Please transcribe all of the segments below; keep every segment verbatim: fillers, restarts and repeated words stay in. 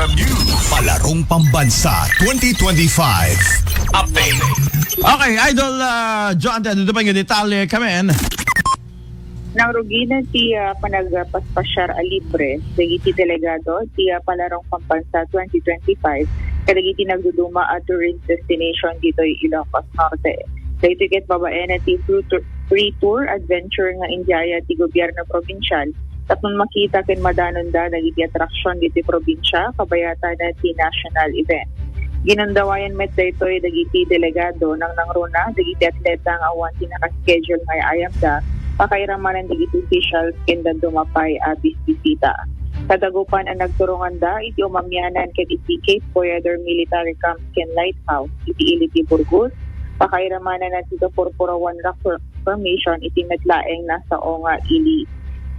Palarong Pambansa twenty twenty-five update. Okay, Idol, ah, Joan, ano pa nga detalye kami? Nangrugina ti, ah, panagpaspasyar a libre dagiti delegado ti, ah, Palarong Pambansa twenty twenty-five kadagiti nagduduma a tourist destination ditoy Ilocos Norte. Daytoy ket babaen ti free tour, free tour adventure nga indiaya ti gobyerno probinsial tapno makita ken madanonda dagiti attraction ditoy probinsia kabayatan ti national event. Ginundawayan met daytoy dagiti delegado nang nangruna dagiti atleta nga awan ti nakaschedule nga ay-ayamda, pakairamanen dagiti officials ken dadduma pay a bisbisita. Kadagupan a nagturonganda iti umamianan ket iti Cape Boyader Military Camp ken Lighthouse iti ili ti Burgos, pakairamanen ti kapurpurawan rock formation iti met laeng nasao nga ili.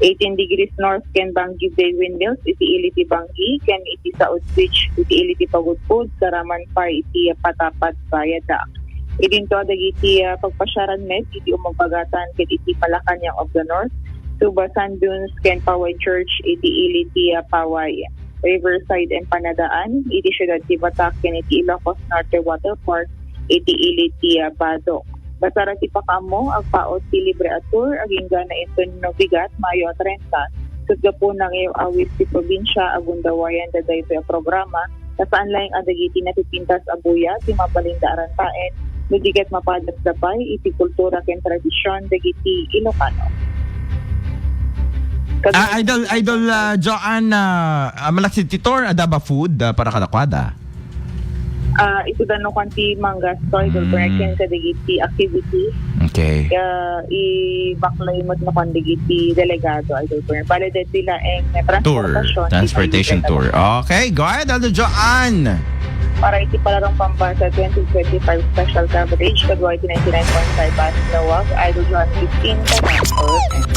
Eighteen degrees north ken Bangui Bay windmills iti ili ti Bangui ken iti Saud Beach iti ili ti Pagudpud, saraman pay iti Patapat Viaduct. Idinto dagiti, ah, pagpasiaran met iti Umagbagatan ken iti Malacañang of the North, Suba Sand Dunes ken Paway Church iti ili ti, ah, Paway, Riverside Empanadaan iti siudad ti Batac ken iti Ilocos Norte Water Park iti ili ti, ah, Badoc. Basara ti pakaammo, agpaut ti libre a tour agingga inton no bigat, Mayo a treinta, ket gapu nang iyaw-awis ti probinsia, agundawayanda daytoy a programa, ta saan laeng a dagiti napipintas a buya ti mabalinda a rantaen, no di ket mapadasda pay iti kultura ken tradision dagiti Ilocano. Ah, Idol, Idol, ah, Joan, ah, ah, malaksid ti tour, adda ba food, ah, para kadakuada? Ah, isuda no kan ti manggasto, Idol Bernard, ken kadagiti activity. Okay. Kaya ibaklay met no kan dagiti delegado, Idol Bernard. Bale, deti laeng nga transportasyon, transportation tour. Okay, go ahead, Idol Joan. Para iti Palarong Pambansa twenty twenty-five special coverage, kadua iti ninety-nine point five Bas Lawag, Idol Joan fifteen, Katakol.